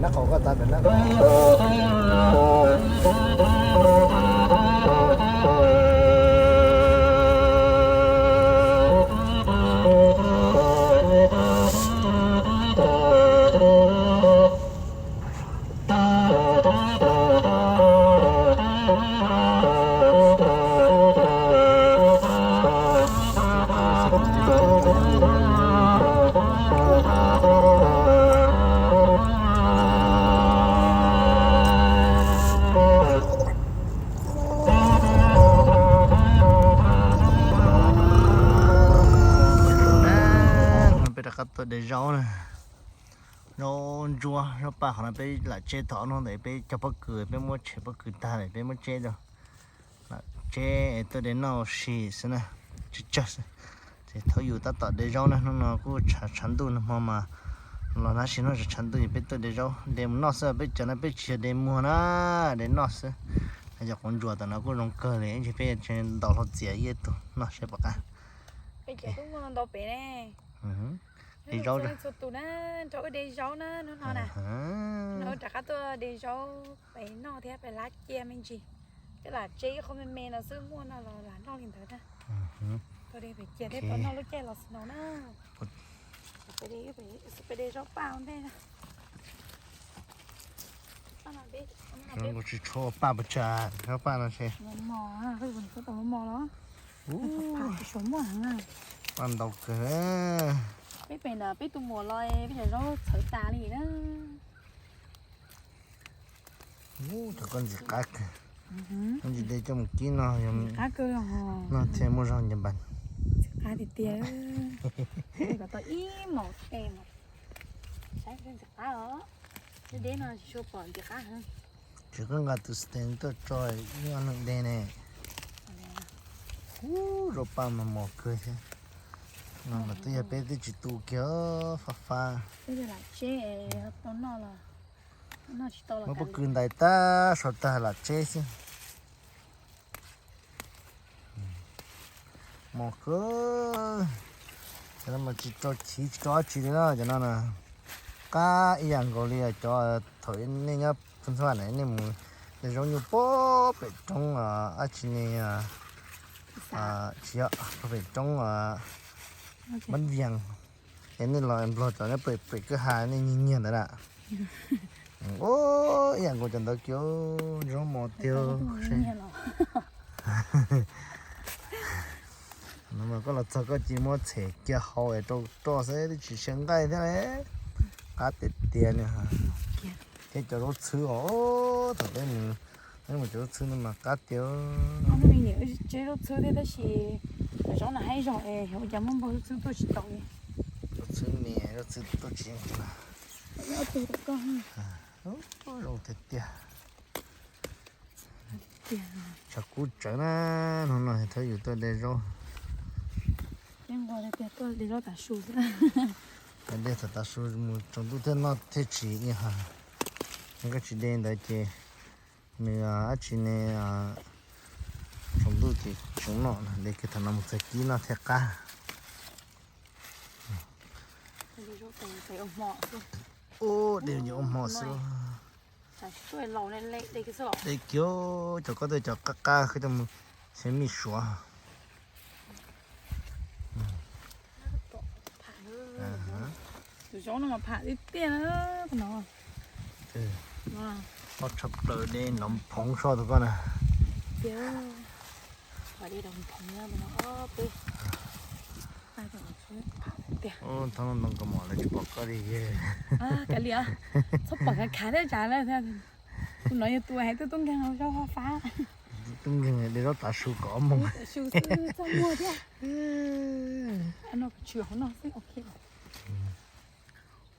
Nab qhov koj tav pem nab. Peb rov qab tuaj de zaub na. Zaub ntsuab, zaub paj, qhov no peb lam tseb thaum ub ntawd, peb cog pob kws, peb muab tshem pob kws tag lawm peb muab tseb rau. Lam tseb es tuaj de noj ua si xwb na, tsawg tsawg xwb. Ces thaum yus tab tom de zaub na, hnub no kuj tshav tshav ntuj nag hmo mas los hnab sis hnub tshav tshav ntuj ces peb tuaj de zaub de mus noj xwb, peb cov no peb tsis yog de muag na, de noj xwb. Cov quav ntsuas tom no kuj zoo kawg li, ib ntsis peb ntaus hlo txiav ib tug noj seb puas qab. De zaub, txhua tus na, nrog wb de zaub na hnub no na. Hnub no rov qab tuaj de zaub pem noj thiab pem lab cia me ntsis. Peb lam tseb ib qho me me no xwb, muaj no los lam noj li ntawd na. Tuaj de pem cia thiab tau noj lub caij los snow na. Peb de zaub paj ua ntej na. Zoo nkaus tsis tshua paj pes tsawg, zaub paj no ces. Mos mos los? Paj ntau kawg. Peb pem no peb tus muam los peb cov zaub txhawv tas li na. Ub, cov koj ntxim qab kawg. Ntsis de coj mus kib no, qab kawg no thiaj muaj zog nce npas. Ntxim qab tiag tiag. Kom tau ib mos tej mas saib ntxim qab os. Deb deb no tsis tshua pom ntxim qab heev. Tsis, koj nqa tus stand tuaj tso ib ob leeg de ne. Ub, zaub paj mas mos kawg thiab. No mas twb yog peb twb tsis tu kiag, fab fab. Muab pob kws ntais tag sau tag lam tseb xwb. Mos kawg. Cov no mas tsis rau chiv tsis rau dab tsi li na, cov no na. Qab ib yam nkaus li cov thaum nej nyob Phoos Vaj na, nej mus de zaub nyuj puag pem roob dab tsi ne, tsis yog, puag pem roob Npab Vias, es nej los Nplog cov nyob pem pem kwj ha nej nyiag nyiag ntawd na. Ub, ib yam nkaus cov ntawd kiag, zaub mos tiag. No mas koj los txog koj cia muab txhem kiag hau es rau roj xwb twb tsis siab nqaij thiab li. Qab tiag tiag li. Thiab cov zaub txhwb os, thaum peb mus, peb mus cov zaub txhwb no mas qab tiag. Tseb zaub txhwb thiab tab sis cov zaub no haib zog es ua cas muab npog zaub txhwb tuaj tsis tau li. Zaub txhwb me, zaub txhwb tuaj tsis. Zoo tiag tiag. Tshav kub tsawv na, hnub no thawj yus tuaj de zaub. De zaub tav su xwb. De thaum tav su mus tsaus ntuj thiaj noj thiaj tsis i ha. Yog koj tsis de ntawd ces nws dab tsi ne, tsaus ntuj ces tsis noj, de kiag thaum no mus txog kib noj thiaj qab. Ub, de ua hmo xwb. De kiag cov koj tej cov qab qab koj coj mus xev mij suav. Tus zaub no mas pham tiag tiag na, no. Loj tshaj plaws de nov phoov soj tus koj na. Tiag, de nov phoov no peb. Ub, thoob ntoo kaus mom lawv tsis pom koj li yawg. Kav liam, txhob pom khav khav thiab tsam lawm. Tus no yog tus hais tuaj tub nkeeg zaub fab fab. Tub nkeeg de zaub tav su kom ob moos. Tav su xwb txaj muag thiab. No tshwm hauv no xwb, ok.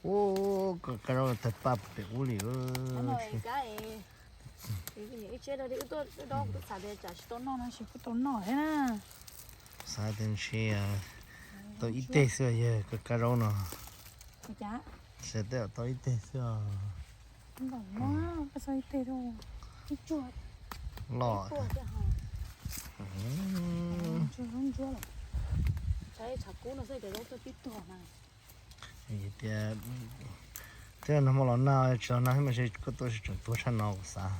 Ub, koj zaub tawg paj pem ub li. Ib tsiab wb tuaj dob kuv twb xav tias tsam tsis tau noj no, sis kuj tau noj thiab na. Xav tias ntshe tau ib teg xwb yawg, koj zaub no. Xav tias tau ib teg xwb os. Loj. Tias Twb yog nag hmo los nag, tsis los nag thiab mas kuj tuaj tsis tseem tuag tshaj no kuv xav.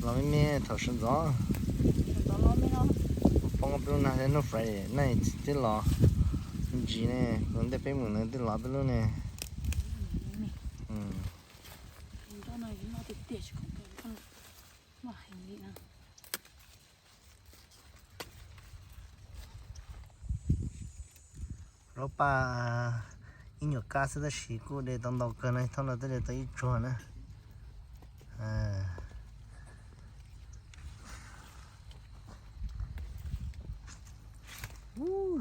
Los me me thaum sawv ntxov, poob peb lub nag thiab hnub Friday night twb los ntsis ne, ntej peb mus ntawd twb los peb lub ne. Zaub paj ib nyuag kab xwb tab sis kuj de tau ntau kawg na, thaum no twb de tau ib tsuag na.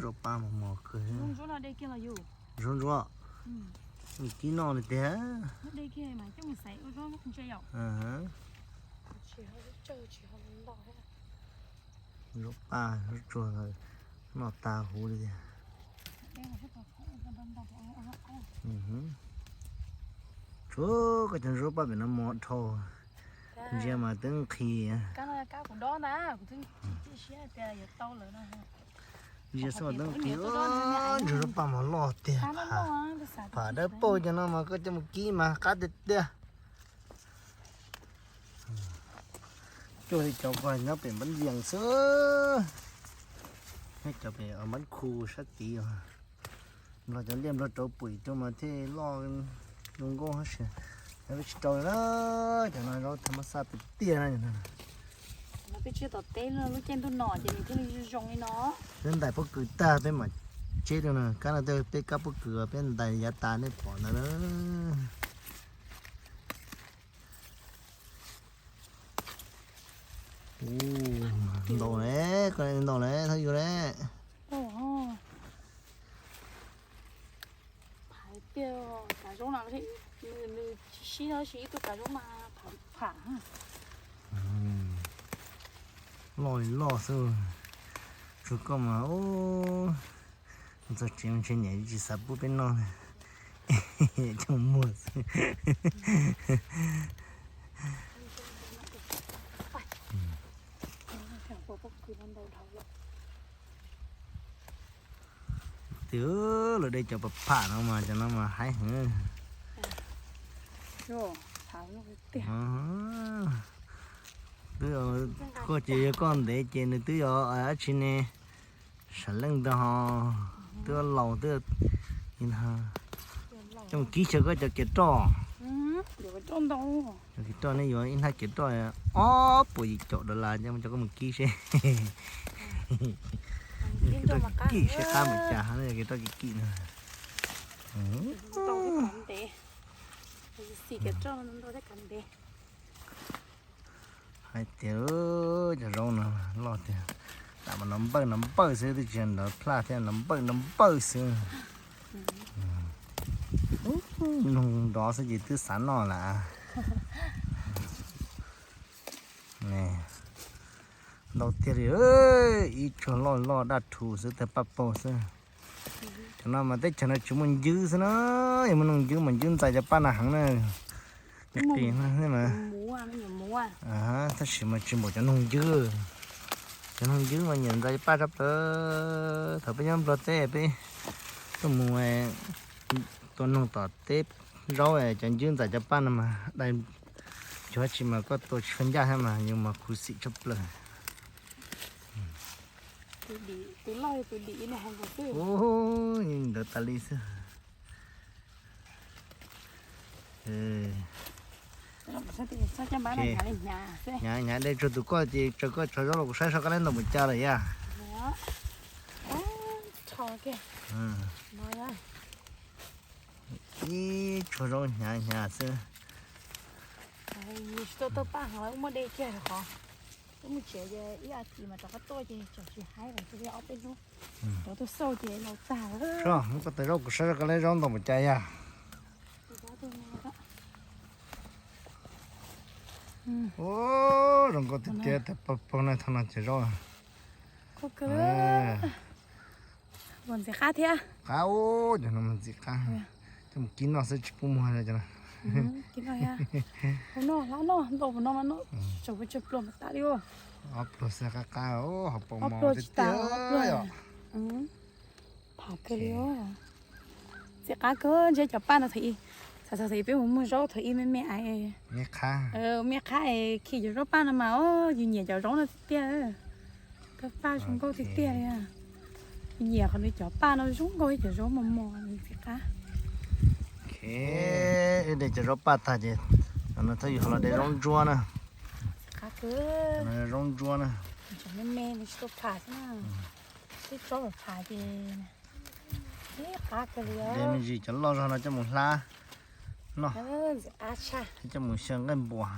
Zaub paj mos mos kawg. Zaub ntsuab, kib noj li tiag. Zaub paj zaub tsuag noj tag huv li tiag. Tshuav koj cov zaub paj pem no mos dhau, ntsia mas twb nqhis. Ntsia xwb mas twb nqhis. Ntsuag zaub paj mas loj tiag. Pham dawb paug cov no mas koj coj mus kib mas qab tiag tiag. Cuag li cov uas nyob pem Npab Vias xwb, cov pem Npab Khu sab tid os. Nplog cov liaj nplog rauv pum rau mas thiaj loj zoo nkauj tab sis nyob peb tsis rau li na. Cov no zaub thaj mab xaj tiag tiag na. Peb tsis tom teb lub caij ntuj no ces nws thiaj li zoo li no. Peb ntais pob kws tag peb mam tseb rau na, kab no tej peb kab pob kws peb ntais yav tas nej pom ntawd na. Ntau le, koj ntau le, thab yus le. Phav tiag, kav zaub no nws tsis sib no, ib tug kav zaub mas phav phav. Loj li loj xwb. Tsuav koj mas, txog tsev ntshe niam tsis xav pub peb noj, coj muag xwb. Twb lawv de cov pam pham no mas cov no mas haib heev. Twb koj ces yog koj ntev ces nws twb yog dab tsi ne, sam leej ntag ho, twb laus twb. Coj mus kib xyaw koj cov kev roj. Cov kev roj nej yuav ib hnab kev roj ob puas yim caum dollar, coj koj mus kib seb. Kib seb qab mus cas, kev roj kim kim no. Hais tias cov zaub no loj tiag, lam mas no npawj no npawj xwb, twb tsis nrov plaj thiab, no npawj no npawj xwb. Noog nrov xwb ces twb xav noj lawm. Ntau tiag li, ib tsuag loj loj daj rhuv xwb, tawg paj paug xwb. Cov no mas teb chaws no tsis muaj ncwb xwb na, yog muaj noog ncwb mas ncwb ntxais cov paj no heev na. Qis no mas, tab sis mas tsis npaum cov noog ncwb. Cov noog ncwb mas nyiam ntxais cov paj tshaj plaws. Thaum peb nyob Nplog teb peb tuaj mus tua noog tom teb zaub, cov ncwb ntxais cov paj no mas dai, cov dab tsi mas koj tua tsis tshua ncaj thiab mas yus mas khuv xim tshaj plaws. Ntawd tas li xwb. Hnyav hnyav de tsuag tus koj ces tsaws koj tso zaub los kuv saib seb koj neb ntau npaum cas lawm yam. Ib tshuag zaub hnyav hnyav xwb. Tsis tau tau paj heev lawm, muaj dej kiag rau qhov wb mus tsev ces ib as thiv mas rov qab tuaj ces tseem tsis haib lawm, ob peb hnub rov tuaj xauj ces laus tag lawm. Muab koj tsaws zaub kuv saib seb koj neb zaub ntau npaum cas yam. Zoo nkauj tiag tiag, tawg pag paug na, thaum no ces zaub. Ntxim qab thiab. Qab, cov no mas ntxim qab. Coj mus kib noj xwb tsis pub muag cov no. Hu no hlab noj ntau no mas noj tsaus tsawg pluas mas tas li. Ob pluas xwb qab qab, hauv paus mos tiag tiag. Phav kawg li os. Txiv qab kawg, ntshe cov paj no thaum ub, thaum ub peb mus muag zaub thaum ub me me, me qhab, khi cov zaub paj no mas, yus nyiam cov zaub no tiag tiag. Paj zoo nkauj tiag tiag li. Yus nyiam qhov nws cov paj no zoo nkauj, cov zaub mos mos, txiv qab. Wb de cov zaub paj tag ces no txhob yus ho los de zaub ntsuab na. Zaub ntsuab na. Me me nws tsis tau pham xwb na. Twb tsob pham ces qab kawg li. De me ntsis cov loj zog no coj mus hlab noj, coj mus xyaw nqaij npua,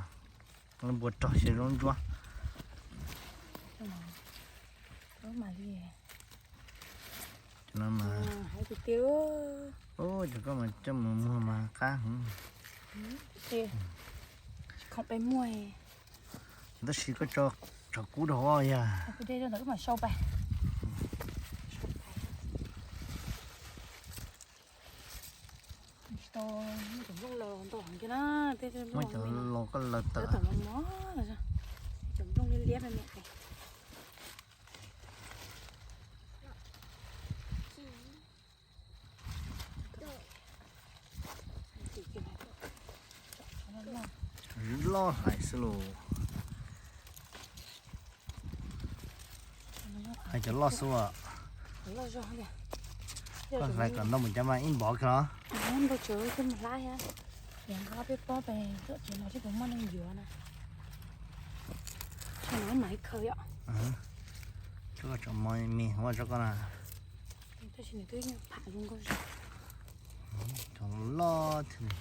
nqaij npua rog xyaw zaub ntsuab. Cov no mas, cov koj mas coj mus muag mas qab heev. Khoom peb muag. Tab sis koj tso tshav kub rau yog. Muab cov laus koj laws tawm. Cov nplooj liab liab me me. Loj hlais xwb los. Hais cov loj xwb os. Koj hlais kom ntau mus cov mas ib npov kiag los. Ntau tsawv coj mus hlab thiab. Yog nqa peb pob pem txoj kev no seb puas muaj neeg yuav na. Tsam no mas ib khaws yom. Tso mov me ua tso koj na. Tab sis nws twb pham zoo nkauj zog. Cov loj thiab li.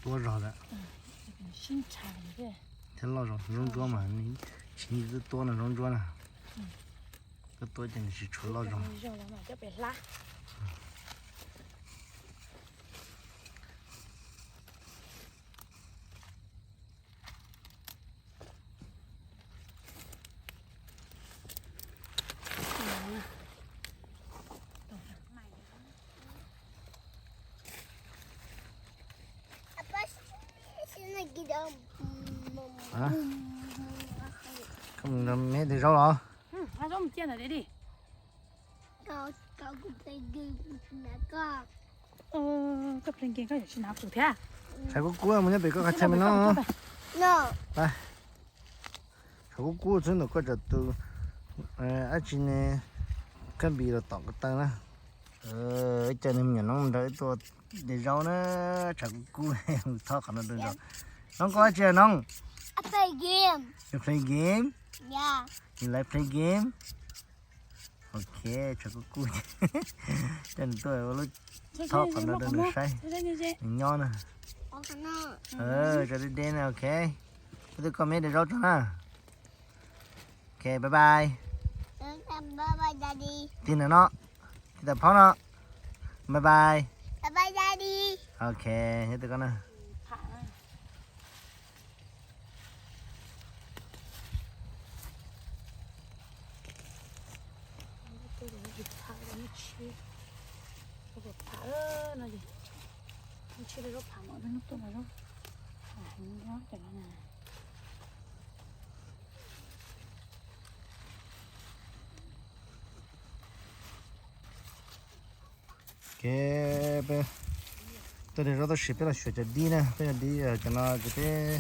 Tua zog lawm. Thiab loj zog, zaub ntsuab mas, tsis nyiam tua no zaub ntsuab na. Koj tua ces nws tsis tshua loj zog. Koj mus nrog me de zaub los? Zaub mus cia ntawm li. Koj pheej nkees koj yuav tsis hnav kuv thiab. Tshav kub kub mus nyob pem koj qhov chaw me no. Tshav kub kub xwb ntawm koj tsam tus dab tsi ne, kab npis los tom ko taw na. Ib co niag me nyuam noob nrog wb tuaj de zaub na, tshav kub kub, thob qhov no rau nrog. Noob koj dab tsi noob? You play game? You like play game? Ok, tshav kub kub. Coj nws tuaj ua lub thob qhov no rau nws saib, nws nyob na. Tso deb deb na, ok. Ib tug koj me de zaub tso na. Ok, bye bye. Tig ntawm no, tig tam phaub no. Bye bye. Ok, nyob twg koj na. Ke peb tuaj de zaub tab sis peb los xyuas cov dib na, peb cov dib cov no ces peb,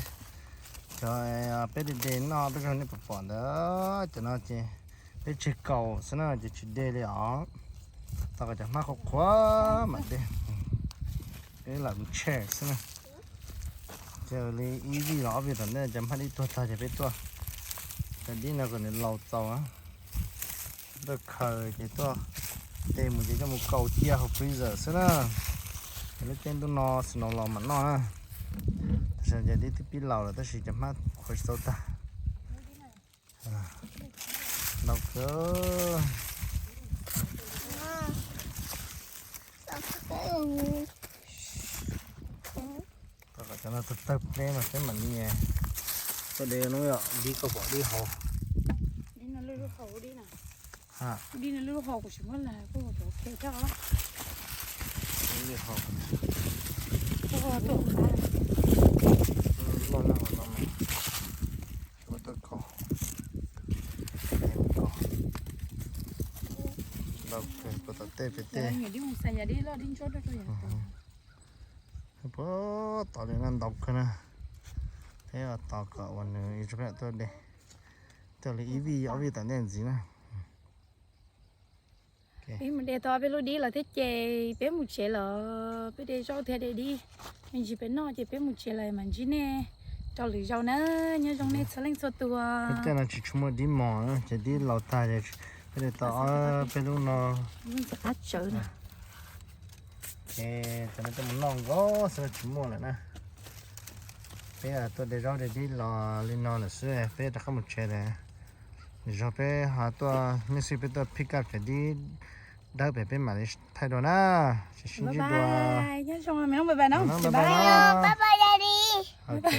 cov peb de de noj peb zoo nej pom pom ntawd, cov no ces peb tseg kaus xwb na ces tsis de li os. Tos kom cov hmab qhuav qhuav mam de. Peb lam mus tshem xwb na. Ces li ib vij los ob vij tom ntej cov hmab dib tuag tag ces peb tuaj, cov dib no kom nws laus txaus. Tuaj khaws ces tuaj de mus ces coj mus kaus cia hauv freezer xwb na. Ces lub caij ntuj no snow los mam noj na. Tam sim no ces dib twb pib laus lawm tab sis cov hmab qhuav tsis tau tag. Ntau kawg. Cov no tawg tawg pleb mas peb mam li tuaj de no yom, dib koj pom dib hauv. Kuv di nws lub hau kuv tsis muab lawm, kuv ua rau ok thiab os. Lub hau tuaj qab. Loj nyob hauv no mas. Tsis muab tuaj kho. Ntau kawg puas tom tej pem tej. Yog dib mus xav yam dib loj dib ntsuab rau rau yam. Puag tom li no ntau kawg na. Peb tos kom uas nws ib tsoom peb tuaj de, tuaj li ib vij ob vij tom ntej ntxiv na. Peb mus de tau peb lub dib lawm thiab ces peb mus tsev lawm. Peb de zaub thiab de dib me ntsis peb noj ces peb mus tsev lawm mam ntsib nej rau lwm zaus na. Nyob zoo nej txhua leej txhua tus. Peb tej no tsis tshua muaj dib mos na, ces dib laus tag ces peb de tau ob peb lub no. Lub ntxim qab tsawv na. Ces cov no tuaj mus noj nkaus xwb tsis muaj lawm na. Peb tuaj de zaub de dib los li no lawm xwb, peb rov qab mus tsev lawm. Lwm zaug peb ho tuaj, nej xij peb tuaj pick up cov dib dawb pem peb mam li thaij dua na. Ces sib ntsib dua. Nyob zoo, bye bye.